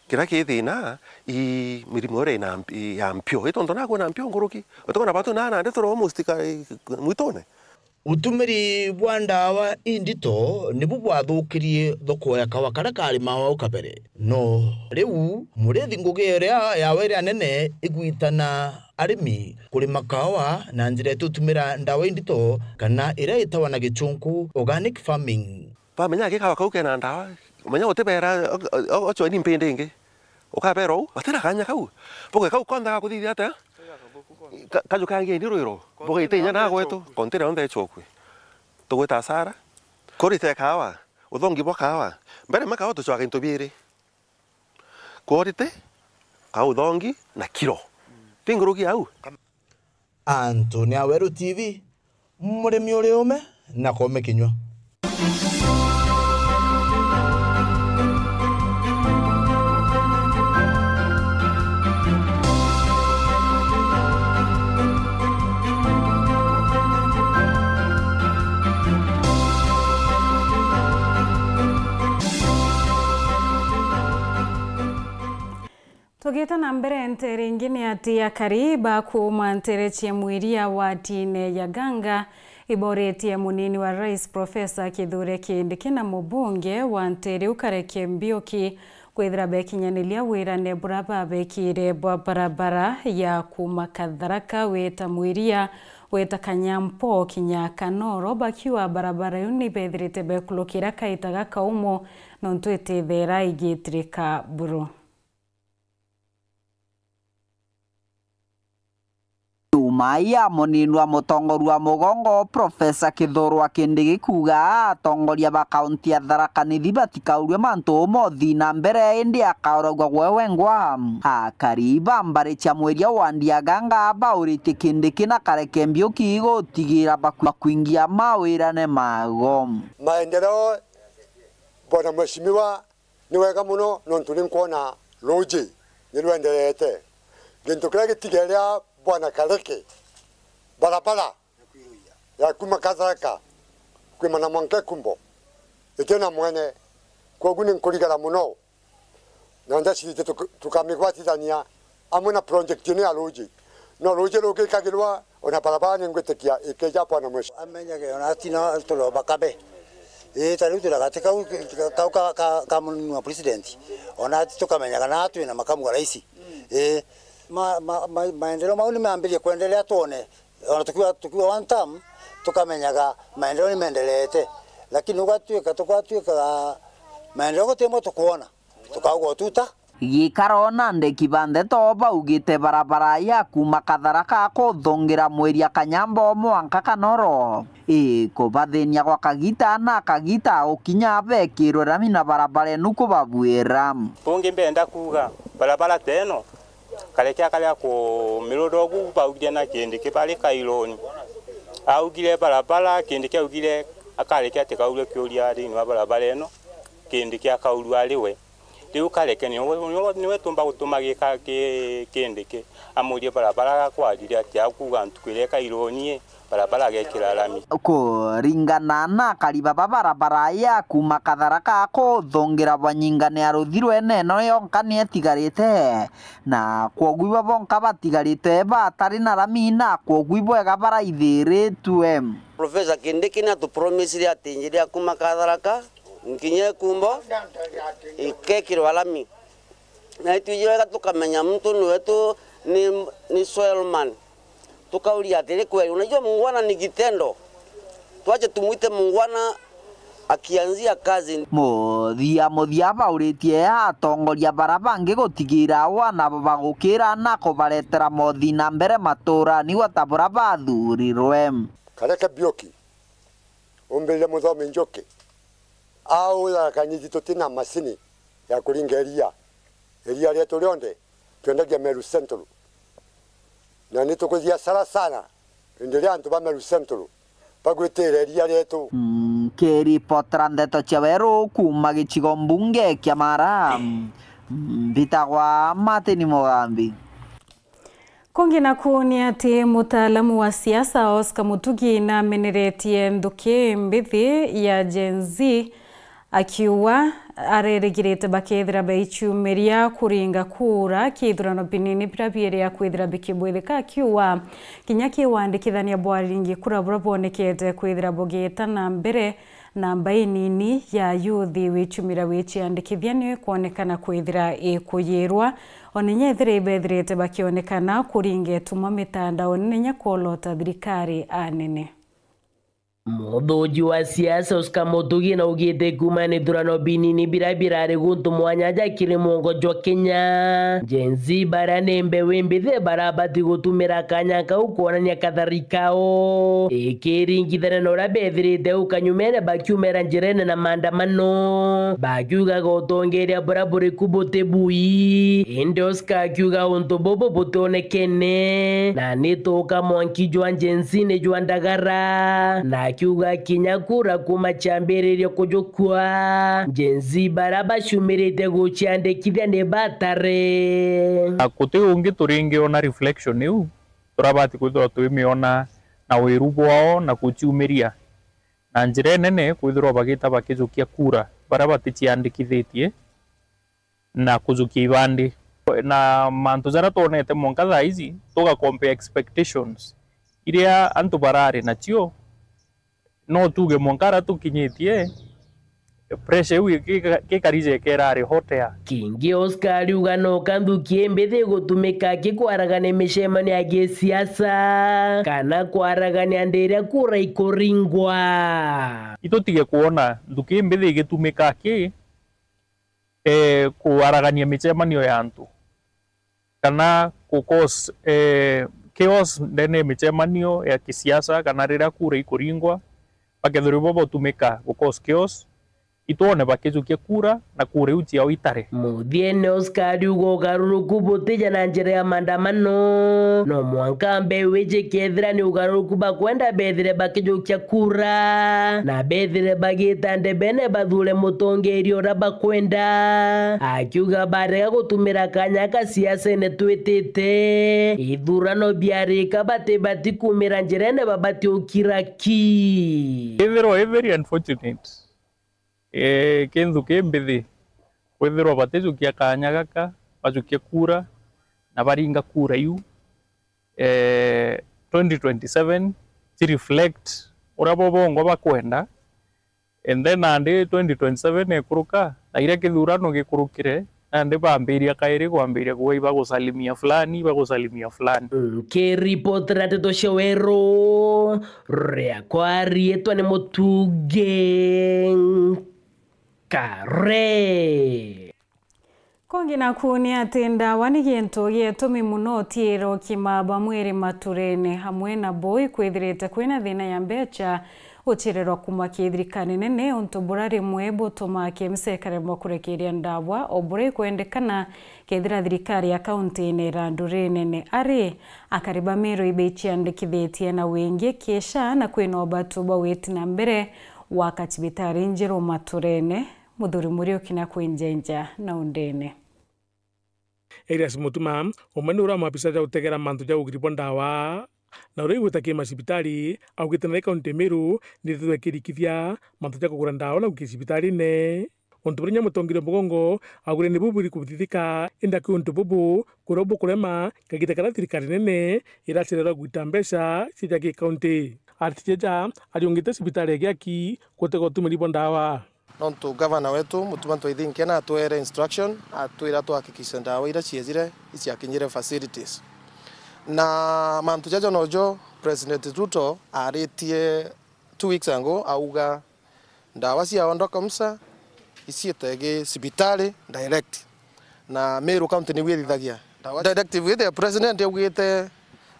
Kiria ki thina, i mirimo iria ina mp-, i ya mpio. I tontu na kwina mpio nkuruki. Utikona batu na nandi turi almost ka-, mwitune. Utumiri bwa ndawa indito nibu bwathukirie thoko ya kawa karia karimawa au kabere. No riu, murithi ngugi iria yawe iria nene igwitana arimi kurima kawa na njira itutumira ndawa indito kana iria itawa na gichunku organic farming. Bamenya ki kawa kau kena ndawa, menya utibera o-, o-, ochoeni mpindi ingi. Ukabera uu, batina kanya kau. Buge kau konthe gakuthithia atia? Ka-, kaju kangi ni Ruiru. Bugaite inya na gwetu, kontira yonthe ichokwe. Tugwita asara. Kurite kawa, uthongi bwa kawa. Mbere ma kawa tuchwaga into biiri. Quality, ka uthongi na kiro. Ti nguruki au? Anthony Aweru T V, murimi uri ume na kome kinywa. Tugite na mbere, nteere ingi ni ati akari ba kuuma nteere cia Mwiria wardine ya Ganga iboretie munini wa rais Professor Kithure Kindiki na mubunge wa nteere iu Kareke Mbiuki kwithira bekinyaniria wirane buria babekire bwa barabara ya kuuma Katharaka wita Mwiria, wita Kanyampo kinya Kanoro, bakiuga barabara iu ni bethirite bekulukira kaita gakaumu nontu itithera igitirika buru. Nyuma ya munini wa mutongoria wa mugongo, Professor Kithure Kindiki kuuga atongoria ba kaunti ya Tharaka Nithi batikaurue mantu mothi na mbere, indi akauragua gwe wengwa. Akari ba mbari cia Mwiria ward ya Ganga bauritie Kindiki na Kareke Mbiuki gutigira baku-, bakuingia mawirane mago. Maendeleo, Bwana Mheshimiwa, ni wega mono nontu ni nkwona ruuji ni rwenderete. Gintu kiria gitigeria Bwana Kareke, barabara ya kuma Katharaka kwimana mwanka Kumbo, itina mwene. Kwogu ni nkurigara mono, na ndacirite tuk-, tukamigwatithania amwe na project ino ya ruuji. No ruuji rugikagirwa, ona barabara ni ngwitikia ikeja, Bwana Mheshimiwa. Amenyage ona atina tulo bakabe. Ii, ta riu turi gati kau, kau ka, ka, ka munini wa president. Ona ati tukamenyaga na twina makamu wa raisi. Ii, ma, ma, ma, maendeleo mau ni mambirie kwendelea twone. Ona tukiwa, tukiwa one term, tukamenyaga maendeleo ni mendeleete. Lakini ugatwika, tukatwikaga maendeleo guti mo tukwona. Tukauga ututa. Gikaro na ndeki ba ndeto baugite barabara ya kuuma Katharaka kuthungira Mwiria Kanyambo mwanka Kanoro ikubathinia gwa kagita na kagita ukinya bekirwe rami na barabara enu kubabuira. Bungi mbenda kuuga barabara teno, karekea karia kumiruda ugu baugire na Kindiki bari Kaironi. Augire barabara, Kindiki augire akarekea atikaurue kiuria thiini wa barabara ino, Kindiki akaurua ari we. Riu kareke niwe, niwe, niwe tumba gutuma gika ki-, Kindiki amurie barabara gakwarire atia, akuuga ntuku iria Kaironi barabara agekira rami. Kuringana na akari baba, barabara ya kuuma Katharaka kuthungira Bwanyingane ya ruthirwe neno yonka ni etigarite, na kwogu ibo bonka batigarite batari na rami, na kwogu ibwega baraithiritue. Professor Kindiki ni atupromisire ati njira ya kuuma Katharaka nkinya Ikumbo ikekirwa rami. Na itwiji wega tukamenya muntu ni wetu ni, ni soil man. Tukauria atiri, kweli, unajua muungwana ni kitendo. Tuache tumuite muungwana akianzia kazi. Muthia muthia bauritie atongoria bara bangi gutigira wana bagukira na kubaretera mothi na mbere maturani gwa ta bura bathurirwe. Kareke Bioki, umbirire muthomi Njuki, au ya kanyiji tutina macini ya kuringa iria. Iria rietu rionthe twendagia Meru Central. Na ni tukuthia hasara sana indi ria antu ba Meru Central bagwitira iria rietu. Nkiripotera ndeto cia weru kuuma gicigo mbunge kia Mara, mbitagwa Martin Mugambi. Kungi naku ni ati mutaalamu wa siasa Oscar Mutugi nameneretie nthuki mbithi ya Gen Z, akiuga arerigirite bakethira baichumiria kuringa kura kithurano binini bira biiri ya kwithira bikibwithika, akiuga kinya kiwandikithania bwa aringi kura bura bwonekete kwithira bugita na mbere namba inini ya yuthi wichumira wiciandikithia niyo ikwonekana kwithira ikuyirwa, ona inya ethira ibethirite bakionekana kuringa ituma mitandaoni na inya kwolota thirikari anene. Muthuji wa siasa Oscar Mutugi naugite kuuma ni thurano binini bira birari guntu mwanya ja kiri mwongo jwa Kenya, Gen Z baria ni mbeu imbithi barabati gutumira kanya kau kwonania kathari kao, ikiringithania na uria bethirite ukanyumene bakiumera njirene na maandamano, bakiugaga utongeria buria buriku buti bui. Indi Oscar akiuga untu bubu butionekene, na ni tuka mwanki jwa Gen Z ni jwa ndagara, na akiuga kinya kura kuuma ciambiririe kujukua, Gen Z baria bacumirite guciandikithia ni batare. Na guti ungi turingiona reflection iu, turabati kwithirwa twimiona na wiru bwao na guciumiria. Na njira inene kwithirwa bagita bakijukia kura baria baticiandikithitie na kujukia ibandi. Na mantu jaria twonete mwanka thaa ici, tuga compare expectations iria antu barari nacio, no tuge mwanka aria tukinyitie, pressure iu gika-, gikarija ikera ari hotea. Kingi Oscar ariuga no kanthuki imbithi igutumika ki kwaragania micemanio ya gisiasa kana kwaragania ndi iria kura ikuringwa. Itutige kwona nthuki imbithi igitumika ki, eh, kwaragania micemanio ya antu, kana ku cause, eh, chaos ndene ya micemanio ya kisiasa, kana riria kura ikuringwa, bakethirwa bo botumika ku cause chaos, itwone bakijukia kura na kura iu ciao itare. Muthiene Oscar ariuga ugaruruku butija na njira ya maandamano, no mwanka mbeu iji kethira ni ugaruruku bakwenda bethire bakijukia kura, na bethire bagita ndebene bathure mutongeria uria bakwenda. Akiuga barega gutumira kanya ka siasene twitite, ithurano biarika bati bati kumira njirene babati ukira ki. Ithirwa i very unfortunate. Eh, kinthu ki mbithi kwithirwa batijukia kanya gaka, bajukia kura, na baringa kura iu, eh, twenty twenty-seven ci reflect uria bo bongwa bakwenda, and then nandi twenty twenty-seven ekuruka, na iria kithurano gikurukire, nandi bambiria kairi kwambiria kuuga ibagusalimia fulani, ibagusalimia fulani. Nkiripotera ndeto cia weru, riakwa riitwa ni Mutugi Nkare. Kungi naku ni ati ndawa ni gintu gietumi mono utiiro kima ba mwiri maturene, amwe nabo ikwithirite kwina thina ya mbecha guchirerwa kuma ki thirikari nene, untu bura rimwe butumaa KEMSA ikaremwa kurekeria ndawa o bura ikwendekana kethira thirikari ya kaunti ni irandu rinene. Ari, akari ba Meru ibeiciandikithitie na wingi ki SHA na kwina ubatu bwa witi na mbere gwaka cibitari njeru maturene. Muthuri Muriuki na kwinjenja na undene. Elias Mutuma, umwe ni uria wa maabisa ja gutegera mantu ja ugiri bwa ndawa na uria igwita ki macibitari, augite nawe kaunti ya Meru nithithwe ikirikithia mantu ja kugura ndawa na gukia cibitarine. Untu buria inya mutongeria mugongo augire ni buburi kuthithika, indi aki untu bubu kuria bukurema kagita karia thirikari nene iracererwa gwita mbecha cia ja ki kaunti. Ati jeja ariungite cibitari ya Giaki gutega utumiri bwa ndawa. Nontu gavana wetu, Mutuma M'Ethingia, natwere instruction, atwira tuhakikishe ndawa iria ciejire iciakinyire facilities. Na mantu jajo nojo President Ruto aritie two weeks ago, auga ndawa cia ondo KEMSA iciite gi cibitari direct. Na Meru County niu ithithagia. Directive ithia President augite,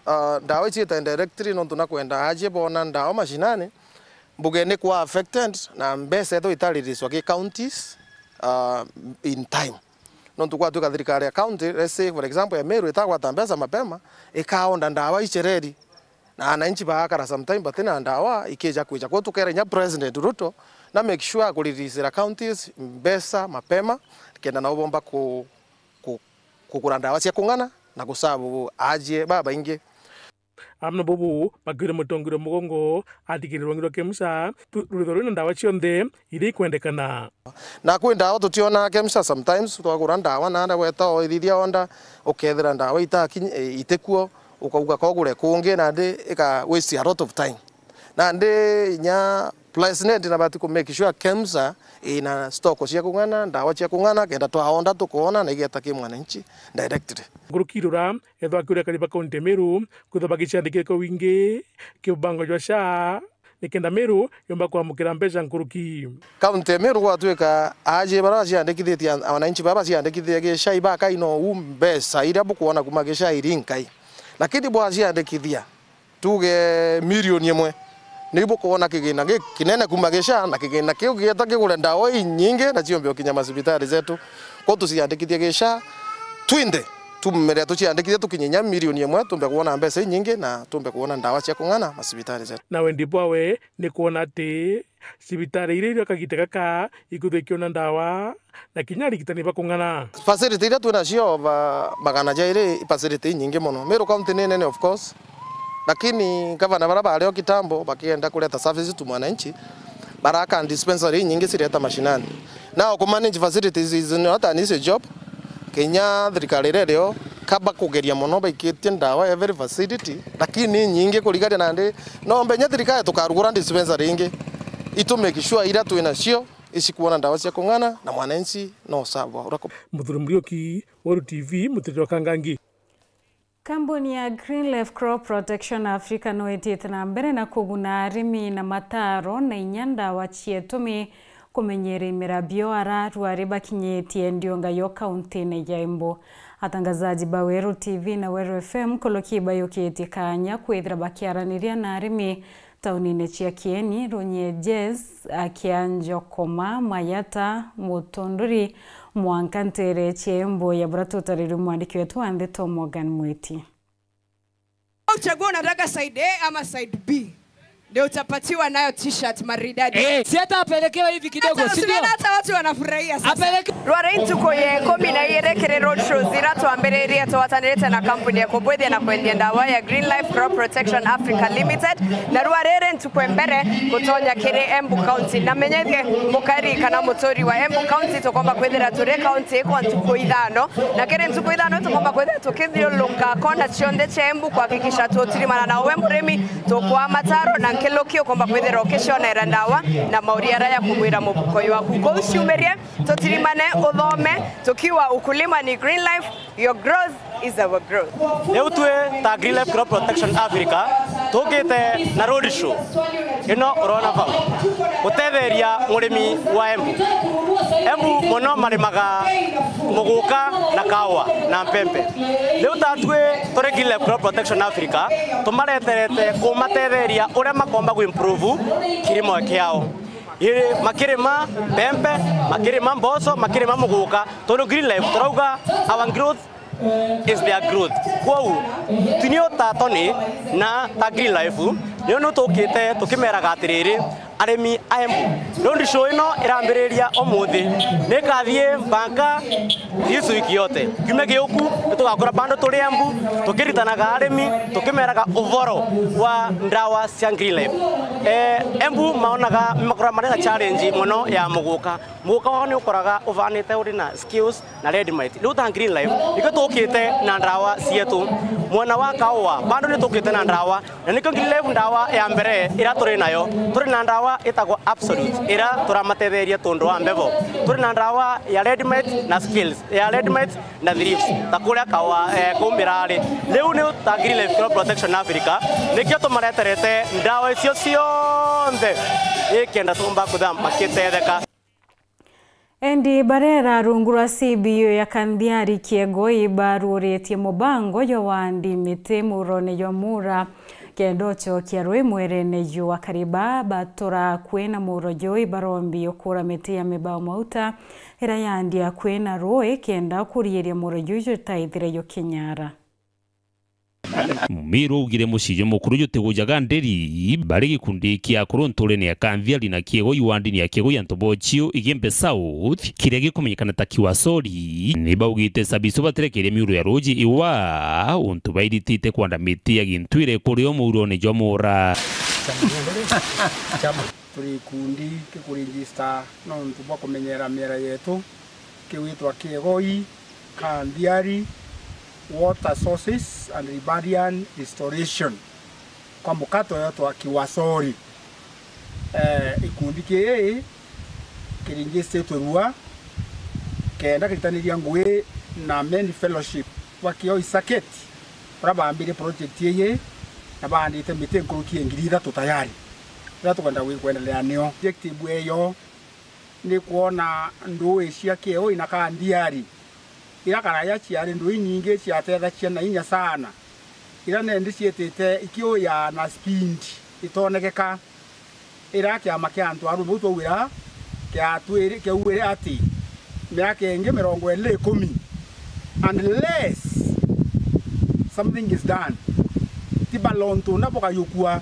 uh, ndawa iciite directly nontu na kwenda aajie boona ndawa mashinani, mbuge ni kwa affected na mbeca ethwa itariririswa ki counties, uh, in time. Nontu gwatuika thirikari ya county, let's say for example ya Meru itagwata mbeca mapema, ikaonda ndawa icereri. Na ananchi bagakara sometime batina ndawa ikija kwija. Kwou tukera inya President Ruto na make sure akuririsira counties mbeca mapema, kenda nao bomba ku-, ku-, kugura ndawa cia kung'ana na gusavu aajie babaingi. Amwe na bubu, bakiuria mutongeria mugongo athikirire rwangi rwa KEMSA, tu-, ruritho rwina ndawa cionthe iria ikwendekana. Na kwi ndawa tutionaa KEMSA sometimes, twagura ndawa naria weta oithithia onda, ukethira ndawa itakinyi-, itikuo, ukauga ka ugure kungi, nandi ika waste a lot of time. Nandi inya President nabati ku make sure KEMSA ina stock cia kung'ana, ndawa cia kung'ana, kenda twaonda tukoona na igeta ki mwananchi directly. Nkuruki rura, ethwa akiuria akari ba kaunti ya Meru kwithwa bagiciandikithia kwa wingi ki mubango jwa SHA, nikenda Meru yomba kwamukira mbeca nkuruki. Kaunti ya Meru gwatuika aajie bara baciandikithitie, an-, wananchi bara baciandikithitie gi SHA ibakaina uu mbeca iria bukwona kuma gi SHA iri nkai. Lakini bwaciandikithia, tuge milioni imwe, ni bukwona kigina gikinene kuma gi SHA, na kigina kiu gieta kigure ndawa inyingi na ciombe ukinya macibitari jetu. Kwou tuciandikithie gi SHA, twinthe tumire tuciandikithie tukinye inya milioni imwe, tumbe kwona mbeca inyingi na tumbe kwona ndawa cia kung'ana macibitari jetu. Na wendi bwawe ni kwona ati cibitari iria iri o kagita gaka ikwithwa ikiona ndawa na kinya arigitani ba kung'ana. Facility iria twinacio over magana jairi, facility inyingi mono. Meru County ni nene of course, lakini gavana bara bari o kitambo bakienda kureta service to mwananchi, baraka dispensary inyingi cireta mashinani. Now, ku manage facilities is not an easy job. Kinya thirikari iria irio kaba kugeria mono baikitie ndawa every facility, lakini ni nyingi kurigania nandi no mbenye thirikari tukarugura dispensary ingi. Itu make sure iria twinacio icikuona ndawa cia kung'ana na mwananchi no sawa uria ku- Muthuri Muriuki, Weru T V, Mutiriri wa Kangangi. Kambuni ya Green Life Crop Protection Africa no itiite na mbere na kuguna arimi na mataro na inya ndawa cietumi kumenyera imera bio ara rwari bakinyitie ndiunga yo kauntine ya Embu. Atangazaji ba Weru T V na Weru F M kuluki bayukitie kanya kwithira bakiaraniria na arimi taunine cia Kieni, Runyenjes, Kianjokoma, Mayata, Mutunduri, mwanka ntere cia Embu ya bura tutarirwe mwandiki wetu wa ndeto Morgan Mwiti. Uchagua unataka side A ama side B. Ndio utapatiwa nayo t-shirt maridadi. Eh, si hata apelekewe hivi kidogo, hata si ndio? Usiona hata watu wanafurahia sasa. Apeleke- Rwari ntuku ya ikumi na igiri kiri road shows ira twambiririe twatanirite na kampuni ya kubwithia na kwendia ndawa ya Green Life Crop Protection Africa Limited, na rwa riri ntuku ya mbere gutonya kiri Embu County. Na menyethie mukari kana muturi wa Embu County tukomba kwithira turi county kwa ntuku ithano, na kiri ntuku ithano tukomba kwithira tukithiuruka kona cionthe cia Embu kuhakikisha tutirimana na we murimi, tukwaa mataro na nkiluki ukomba kwithira ukicionera ndawa na mauri ara ya kumwira mubuko jwaku. Kou ciumirie, tutirimane, uthome, tukiwa ukulima ni Green Life, your growth is our growth. Riu twi ta Green Life Crop Protection Africa, Tukite na road show ino urona vau, gutetheria murimi wa Embu. Embu mono marimaga muguka na kawa na mpempe. Riu tatwi turi Green Life Crop Protection Africa, tumareterete kumatetheria uria makomba gu improve kilimo kiao. Iri makirima mpempe, makirima mboco, makirima muguka, tondu Green Life turauga our growth is their growth. Kwou, tunio ta Tony na ta Green Life, nio nu tukite tukimeraga atiriri, arimi a Embu, road show ino irambiriria umuthi, nikathie mpaka this week yote. Kiumia giuku, nitugakora bando turi Embu, tukiritanaga arimi, tukimeraga uvoro wa ndawa cia Green Life. Eh, Embu maonaga makora mari na challenge mono ya muguka. Muguka wao ni ukoraga uvanite uri na skills, na Red Mite. Riu ta Green Life, nikio tukite na ndawa cietu. Mwena wa kaua, bado ni tukite na ndawa. Na nikio Green Life ndawa ya mbere ira turi nayo. Turi na ndawa itagwa Absolute, ira turamatetheria tondu wa mbevo. Turi na ndawa ya Red Mite na Skills, ya Red Mite na Thrips, ta kuria kaua, eh, kuu mirari. Riu ni ta Green Life Crop Protection Africa, nikio tumareterete ndawa icio cionthe, ikenda tumba kuthamba makitetheka. Endi barera rungu rwa C B U ya Kanthiari Kiegoi baruuritie mubango jwa wandi miti murone jwa Mura, kenda ucokia rui mwerene juu. Akari ba batura kwina muro juu ibarombi ukura miti ya mibao mauta ira yandi akui na rui, kenda kuriiria muro juu jutaithire jukinyara. Mumiru augire mucii jwa mukuru jutigujaga nderi, bari gikundi kia akuru nturene ya Kanthiari na Kiegoi wandini ya Kiegoi ya Ntobochiu Igembe South, kiria gikumenyekana ta Kiwasori, ni baugite sabiso baterekeria miuru ya ruuji iwa, untu bairitite kwanda miti ya gintwire kurio muurone jwa Mura. Turi gikundi gikurijista nontu bwa kumenyera miera yetu, kiwitwa Kiegoi Kanthiari Water Sources and Riparian Restoration, kwa mukato yetwa Kiwasori. Eh, gikundi kii kiringistitwe rua kenda kiritaniria ngugi na Men Fellowship ba Kioi Circuit, baria baambirie project iji na baandite miti nkuruki ya ngiri ithatu tayari, iria tukwenda gwi-, kwendelea nio. Objective eyo ni kwona ndui cia Kioi na Kanthiari, iria karaya ciari ndui nyingi ciatethagia na inya sana, iria nendi ciitite ikiuya na speed itonekeka, iria kiama kia antu arume bau twaugira kiatwiri-, kiaugire ati miaka ingi mirongo iiri ikumi, unless something is done, ti balontu na bukayukua.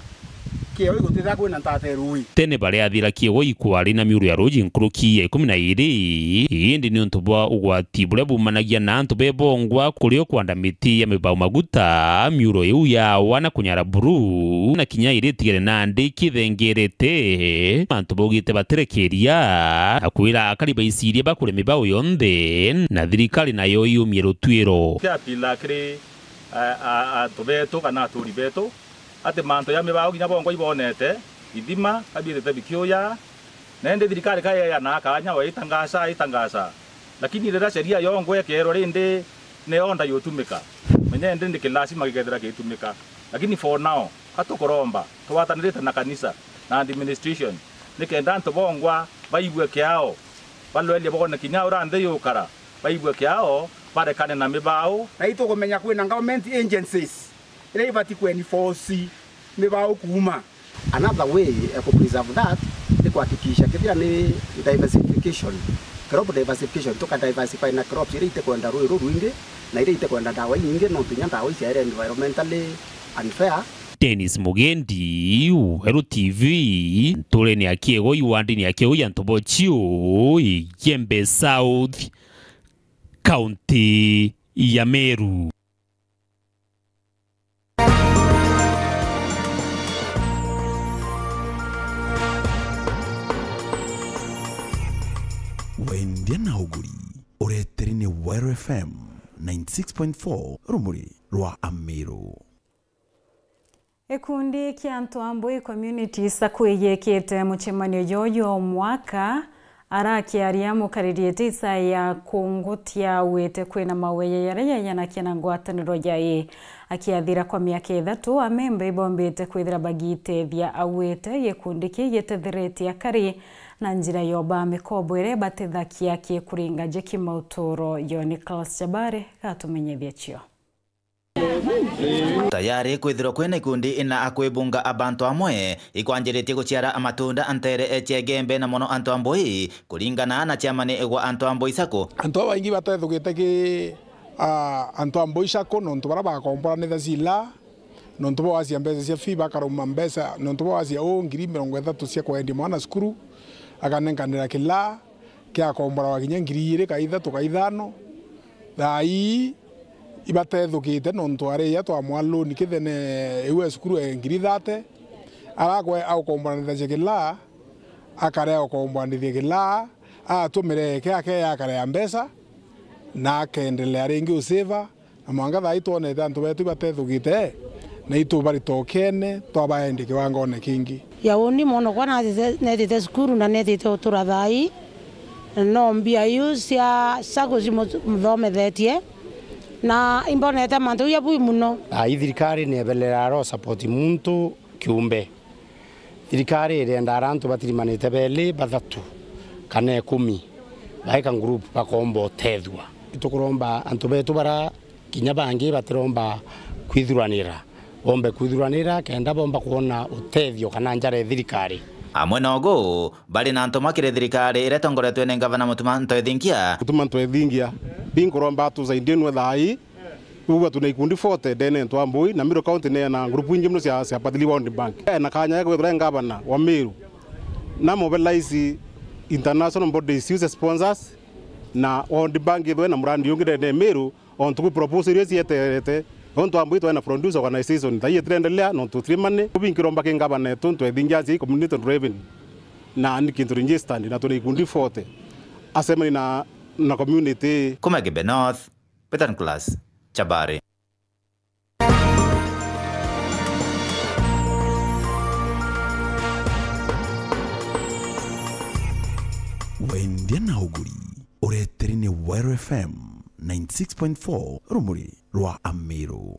Kiegoi gutithira kwina ntata ya ruui. Tene baria athira Kiegoi kwari na miuru ya ruuji nkuruki ya ikumi na iiri, indi niuntu bwa ugwati buria bumanagia na antu bebongwa kurio kwanda miti ya mibau maguta, miuru iu yawa na kunyara buru, na kinya iri itigere nandi kithengerete. Antu baugite baterekeria, na kwira akari baicirie bakure mibau yonthe, na thirikari nayo yumie rutwiro. Kiapila kiri, a, a, antu betu kana aturi betu, ati mantu ya mibao kinya bongwa ibonete, ithima ka biitite bikiuya, na indi thirikari ka yeeanaa kaanya, we itangaca, itangaca. Lakini riria sheria yongwa ikeerwa rindi ni order yutumika, menya indi ni kilasima gikethira giitumika. Lakini for now, ka tukuromba, tugwatanirite na kanisa na administration, nikenda antu bongwa baigue kiao, balwerie boone kinya uria nthi yukara, baigue kiao, barekane na mibao. Na itukumenya kwina government agencies iria ibati ku enforce mibao kuuma. Another way ya ku preserve that ni kuhakikisha kethira ni diversification, crop diversification, tuka diversify na crops iria itikwenda rui rurwingi na iria itikwenda ndawa inyingi, nontu inya ndawa ici are environmentally unfair. Dennis Mugendi, Weru T V, nturene ya Kiegoi wandini ya Kiegoi ya Ntobochiu, Igembe South, County ya Meru. Wendia na uguri ureteri ni Weru F M ninety six point four, rumuri rwa Ameru. Gikundi kia Ntwambui Community Sacco igiikite mucemanio juju o mwaka, Arakiaria mukariri iti Isaya Kungutia augite kwina maweye jaria jaiyanakia na ngwataniro ya ii. Akiathira kwa miaka ithatu, amemba ibombite kwithira bagitethia, augite gikundi kii gitetheretie akari na njira yoba mikobo iria ibatethakia kikuringa jeki mauturo. Yo Nicholas Chabari gatumenyethia cio. Tayari kwithirwa kwina ikundi ina akwibunga a bantu amwe ikwanjiritie guciara amatunda a ntere cia igembe na mono antu a Mbui, kuringana na chairman gwa antu a Mbui Sacco. Antu babaingi batethugite ki, ah, antu a Mbui Sacco nontu bara bakomboranitha cila, nontu bwa gwacia mbeca cia fee bakaruma mbeca, nontu bwa gwacia uu ngiri mirongo ithatu cia kwendia mwana cukuru, akanenkanira kila, kiakomboragwa kinya ngiri ijiri ka ithatu ka ithano. Thaa ii ibatethukite nontu aria twamwa loan kithene iu e cukuru e ngiri thate, arakwe aukomboranithagia kila, akarea ukomboranithia kila, atumire eke ake akarea mbeca, na akendelea ringi useva. Na mwanka thaa ii twonete antu betu ibatethukite, na itu bari tokene, twabaendi kiwangone kingi. Ya uni mono kwa nathite, nethite cukuru na nethite utura thaa ii, no mbia iu cia sacco cimu-, muthomethetie, na imbonete mantu ja bui muno. Ai, thirikari ni ebelera aro support muntu kiumbe. Thirikari irenda ara antu batirimanite beli, bathatu, kana ikumi, baika group bakomba utethua. Itukuromba antu betu bara kinya bangi batiromba kwithuranira, bombe kwithuranira kenda bomba kwona utethio kana njara ya thirikari. Amwe nogu, bari na ntuma kiri thirikari iria itongoretwe ni Ngavana Mutuma Ntwethingia. Mutuma Ntwethingia, binkuromba tusaidie nwe thaa ii, Ugwa tuna ikundi forty ndene ntwa Mbui, na Meru County ni na group ingi muno cia, cia Pathili World Bank. E na kanya ya kwithirwa e ngavana wa Meru, na mobilize international bodies, use sponsors, na World Bank ithwe na murandi ungi ndene Meru, ontu kwi proposal iria cieterete, ontu a Mbui twae na produce organization, thaa ii itirendelea, nontu tirimane, ubingiromba ki ngavana etu, ntwethingia acia community revenue, na ni kintu registered, na tuna ikundi forty, acemani na, na community. Kuma Gembe North, Peter Nicholas Chabari. Wendia na uguri, ureteri ni Weru F M ninety six point four, rumuri rwa Amiru.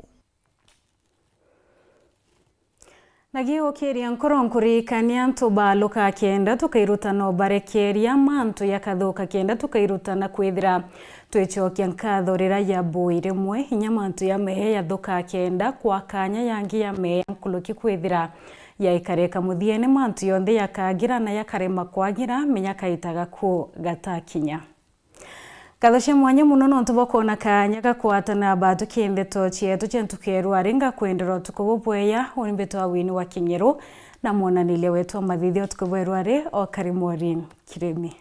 Na giukiria nkoro nkuririkania antu ba luka kenda tukairutana ubarekeria mantu jakathuka kenda tukairutana kwithira twicokia nkatho riria jabui rimwe inya mantu ja meeya jathuka kenda kwa kanya yangi ja meeya nkuruki kwithira jaikarika muthiene mantu jonthe jakagira na jakarema kwagira minya kaita gakuo gatakinya. Nkatho cia mwanya mono nontu bwa kwona kaanya ga kwatana batuki ndeto cietu cia ntuku ya rwari. Ngakwendera utuku bubwega. Uni mbitwa Wini wa Kinyeru na mwonaniria wetu wa mathithio utuku bwa rwari o Kari Maureen Kirimi.